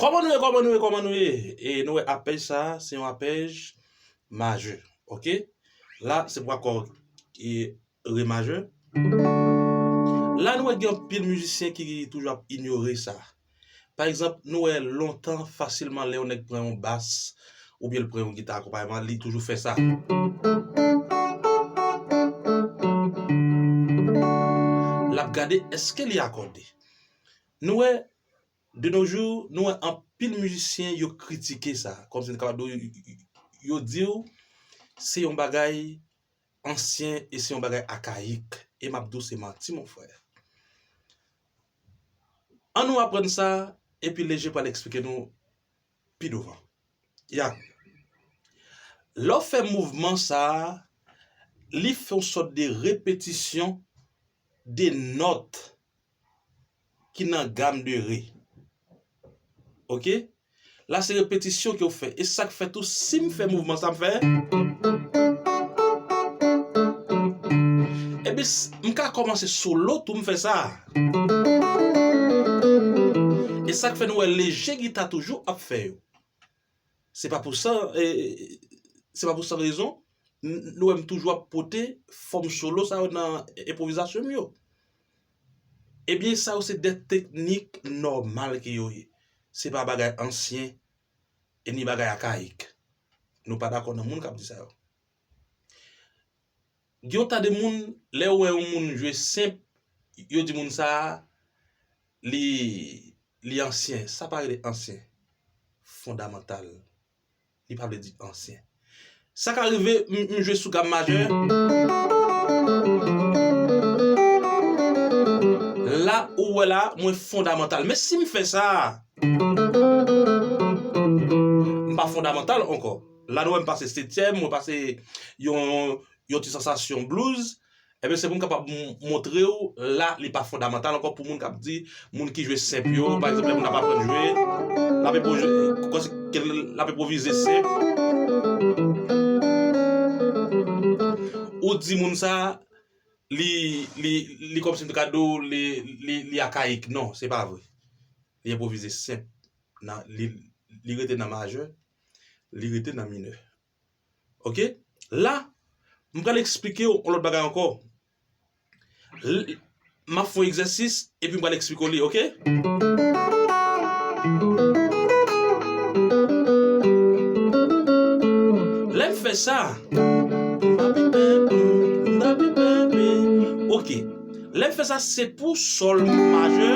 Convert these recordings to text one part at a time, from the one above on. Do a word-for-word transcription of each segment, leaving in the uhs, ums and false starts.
Kòman nou ye, kòman nou ye, kòman nou ye? E nou wè apèj sa, se yon apèj majè, oke? La, se pou akò e re majè. La, nou wè gen anpil mizisyen ki toujou ap inyore sa. Pa egzanp, nou wè lontan, fasilman, lè yon nèg pran yon bas, oubyen l pran yon gita akonpayman, li toujou fè sa. L ap gade, èske li akòde? Nou wè, de nos jours, nou wè anpil mizisyen, yo kritike sa. Kòmsi nou kapab di, yo di w, se yon bagay ansyen e se yon bagay akayik. E m ap di w se manti, mon frè. An nou aprann sa, epi Leje pral eksplike nou pi douvan. Ya. Lè w fè mouvman sa a, li fè yon sòt de repetisyon de nòt ki nan gam de re. Oke? La, se repetisyon ke w fè. E sa k fè tou, si m fè mouvman sa, m fè. Epi, s- m ka kòmanse solo tou, m fè sa. E sa k fè nou wè Leje gita toujou ap fè yo. Se pa pou sa, e, se pa pou san rezon, n- nou wè m toujou ap pote fòm solo sa yo nan enpwovizasyon m yo. Ebyen, sa yo se de teknik nòmal ke yo ye. Se pa bagay ansyen, e ni bagay akayik. Nou pa dakò nan moun k ap di sa yo. Gen yon ta de moun, lè yo wè yon moun jwe senp, yo di moun sa a, li, li ansyen. Sa pa rele ansyen. Fondamantal. Li pa vle di ansyen. Sa ka rive, m, m jwe sou gam majè. La, ou wè la, mwen fondamantal. Men si m fè sa, m pa fondamantal ankò. La, nou wè m pase setyèm, mwen pase yon, yon ti sansasyon blues. Ebyen, se pou m kapab m- montre w, la, li pa fondamantal ankò pou moun k ap di, moun ki jwe senp yo, pa egzanp, lè moun ap aprann jwe, l ap enpo- kòmsi ke l ap enpwovize senp. Ou di moun sa, li, li, li kòmsi m te ka di w, li, li, li akayik. Non, se pa vre. Li enpwovize senp. Nan, li, li rete nan majè, li rete nan minè. Oke? La, m pral eksplike w yon lòt bagay ankò. L- m ap fè yon egzèsis, epi m pral eksplike w li, oke? Lè m fè sa, oke. Lè m fè sa, se pou sòl majè.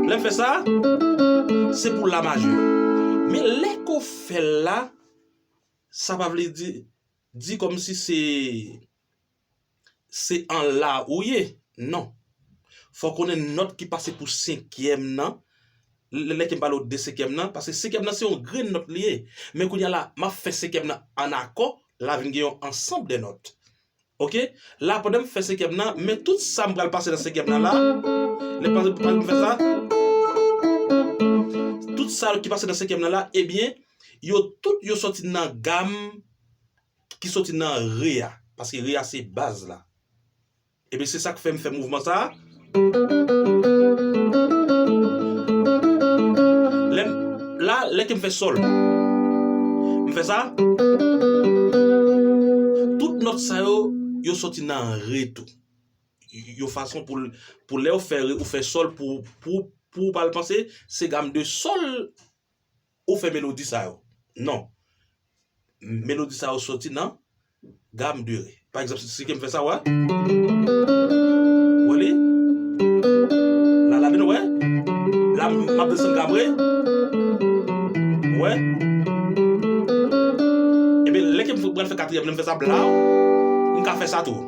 Lè m fè sa, se pou la majè. Men lè ke w fè l la, sa pa vle di, di kòmsi se, se an la ou ye. Non. Fò w konnen nòt ki pase pou senkyèm nan. Lè, lè ke m pale w de senkyèm nan, paske senkyèm nan se yon grenn nòt li ye. Men kounye a la, m ap fè senkyèm nan an akò, la vin gen yon ansanm de nòt. Oke? La, pandan m fè senkyèm nan, men tout sa m pral pase nan senkyèm nan la, lè pa, pa m fè sa, tout sa ki pase nan senkyèm nan la, ebyen, yo tout yo sòti nan gam ki sòti nan re a. Paske re a se baz la. Ebyen, se sa k fè m fè mouvman sa a. Lè m, la, lè ke m fè sòl, m fè sa. Tout nòt sa yo, yo sòti nan re tou. Yo fason pou, pou lè w fè re, ou fè sòl, pou, pou, pou w pa al panse, se gam de sòl ou fè melodi sa yo. Non. Melodi sa yo sòti nan gam de re. Pa egzanp, si, si ke m fè sa, wè. Wè li? La, la, nou wè? La, m ap desann gam re. Wè? Ebyen, lè ke m pral fè katriyèm, lè m fè sa, blaw, m ka fè sa tou.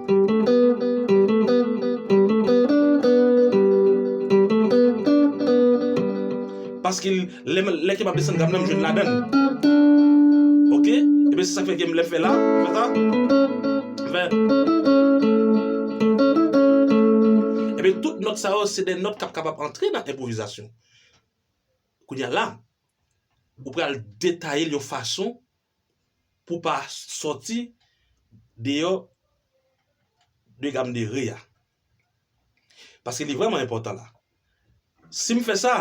Paske lè, lè ke m ap desann gam nan, m jwenn ladan l. Oke? Ebyen, se sa k fè ke m lè m fè la, m fè sa, m fè. Ebyen, tout nòt sa yo, se de nòt k ap kapab antre nan enpwovizasyon. Kounye a la, ou pral detaye l yon fason pou pa sòti deyò de gam de re a. Paske li vrèman enpòtan la. Si m fè sa,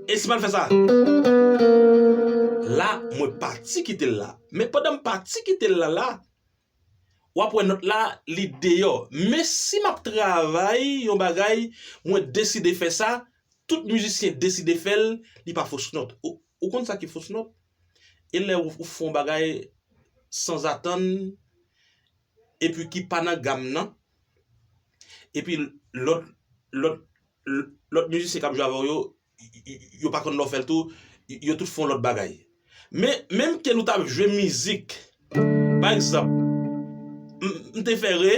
e si m al fè sa, la, mwen pati kite l la. Men pandan m pati kite l la, la, w ap wè nòt la, li deyò. Men si m ap travay yon bagay, mwen deside fè sa, tout mizisyen deside fè l, li pa fos nòt. Ou, ou konn sa ki fos nòt? E lè ou, ou fè yon bagay sanzatann, epi ki pa nan gam nan, epi lòt, lòt, lòt mizisyen k ap jwe avè w yo, y-, y-, yo pa konn lè w fè l tou, y-, yo tout fè yon lòt bagay. Men, menm ke nou t ap jwe mizik, pa egzanp, m, m te fè re,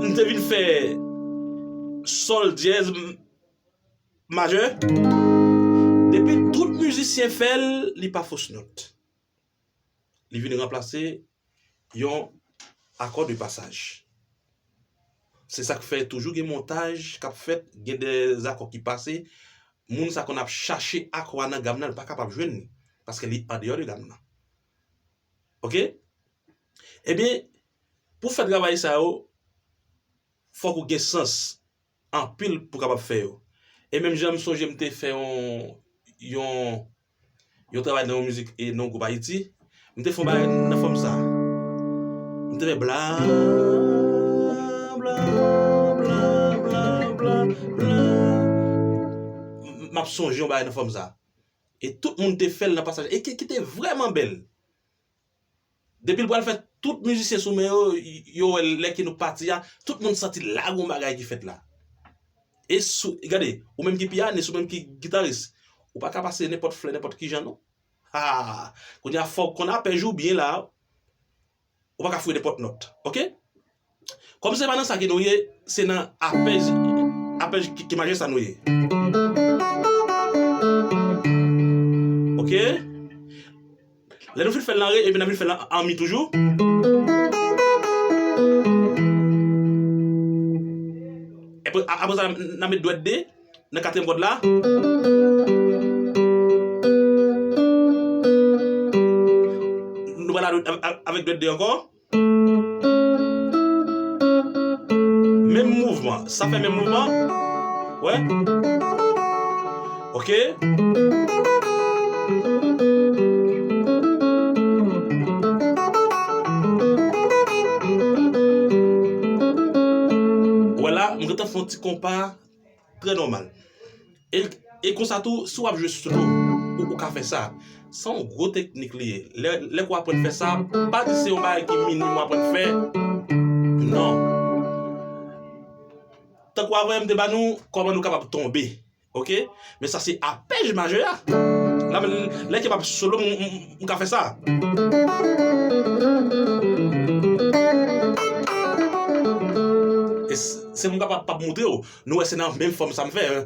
m te vin fè sòl dyèz, m, majè, depi tout mizisyen fè l, li pa fos nòt. Li vin ranplase yon akò de pasaj. Se sa k fè toujou gen montaj k ap fèt, gen de akò ki pase, moun sa konn ap chache akò a nan gam nan, li pa kapab jwenn li, paske li andeyò de gam nan. Oke? Ebyen, pou fè travay sa yo, fòk ou gen sans anpil pou kapab fè yo. E menm jan m sonje m te fè yon, yon, yon travay nan yon mizik e nan yon gwoup Ayiti, m te fè yon bagay nan fòm sa. M te fè bla, bla, bla, bla, bla, bla. M, m ap sonje yon bagay nan fòm sa. E tout moun te fè l nan pasaj. E ki, ki te vrèman bèl. Depi l pral fè tout mizisyen sou men yo, yo wè lè ke nou pati a, tout moun santi l la gon bagay ki fèt la. E sou, gade, ou menm ki pyanist, ou menm ki gitaris, ou pa ka pase nenpòt flè, nenpòt kijan non. Ha! Kounye a fòk konn apèj ou byen la, ou pa ka foure nenpòt nòt. Oke? Kòm se pa nan sa ke nou ye, se nan apèj, apèj ki, ki maje sa nou ye. Oke? Lè nou fin fè l nan re, epi n ap vin fè l an, an mi toujou. Epi, a, apre sa, n a met dwèt de nan katriyèm kòd la. Nou pral a, a, avèk dwèt de ankò. Menm mouvman. Sa fè menm mouvman. Wè. Oke. Wè la, m gentan fè yon ti konpa. Trè nòmal. E, e konsa tou, si w ap jwe slow, ou, ou ka fè sa. Se yon gwo teknik li ye. Lè, lè ke w aprann fè sa, pa di se yon bagay ki minim w aprann fè. Non. Tankou avan m te ba nou kòman nou kapab tonbe. Oke? Men sa se apèj majè a. La, lè ke m ap solo, m, m, m ka fè sa. E s-, se pou m kapab, kapab montre w. Nou wè se nan menm fòm sa m fè, en.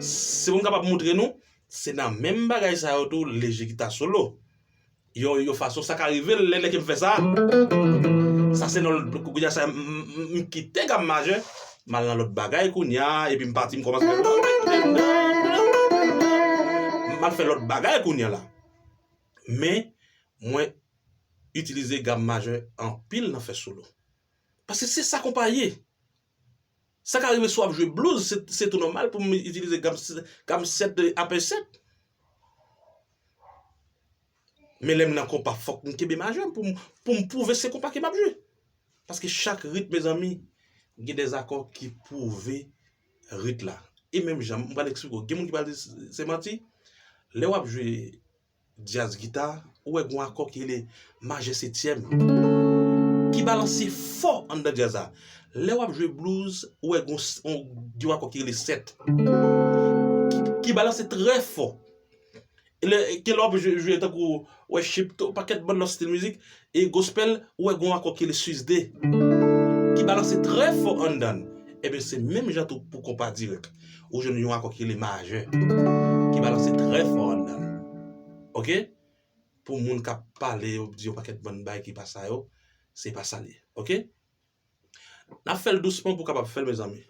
Se pou m kapab montre nou, se nan menm bagay sa yo tou, leje gita solo. Yon, yon fason, sa ka rive lè, lè ke m fè sa. Sa se nan, kounye a sa, m, m, m kite gam majè, m al nan lòt bagay kounye a, epi m pati, m kòmanse fè, m al fè lòt bagay kounye a la. Men, mwen itilize gam majè anpil nan fè solo. Paske se sa konpa ye. Sa ka rive si w ap jwe blues, se, se tou nòmal pou m itilize gam, gam sèt, apèj sèt. Men lè m nan konpa, fòk m kenbe majè pou m, pou m pwouve se konpa ke m ap jwe. Paske chak rit, mezanmi, gen de akò ki pwouve rit la. E menm jan, m pral eksplike w. Gen moun ki pral di se, se manti. Lè w ap jwe djaz gita, ou wè gon akò ki rele majè setyèm, ki balanse fò anndan djaz la. Lè w ap jwe blues, ou wè gon s-, on, gen yon akò ki rele sèt, ki, ki balanse trè fò. Lè, ke lè w ap jwe, jwe tankou worship, yon pakèt bann lòt stil mizik, e gospel, ou wè gon akò ki rele sis de, ki balanse trè fò anndan. Ebyen, se menm jan tou pou konpa dirèk. Ou jwenn yon akò ki rele majè, ki balanse trè fò anndan. Oke? Pou moun k ap pale, yo di yon pakèt bann bagay ki pa sa yo, se pa sa l ye. Oke? N ap fè l dousman pou w kapab fè l, mezanmi.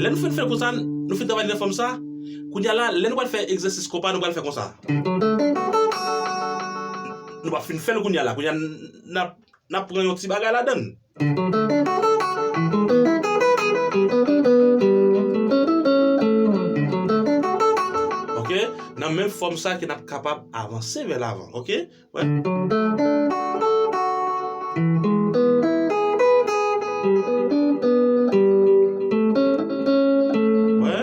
Lè nou fin fè l konsa, nou fin travay nan fòm sa, kounye a la, lè nou pral fè egzèsis konpa, nou pral fè konsa. Nou pa fin fè l kounye a la. Kounye a, n ap, n ap pran yon ti bagay ladan l. Ok? Nan menm fòm sa ke n ap kapab avanse vè lavan. Ok? Wè. Wè.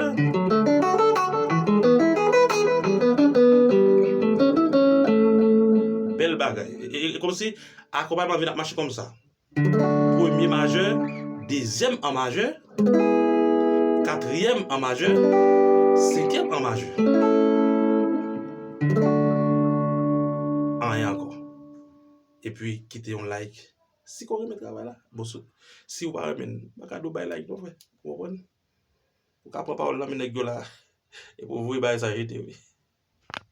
Bèl bagay. E, e, e kòmsi akonpayman vin ap mache kòmsa. Premye majè, dezyèm an majè, katriyèm an majè, senkyèm an majè. Anyen ankò. Epi kite yon like. Si w renmen travay la, bon, si, si w pa renmen l, m pa ka di w bay like non, frè. Ou konprann? Ou ka pran pawòl nan men nèg yo la, epi w voye bagay sa jete, wi.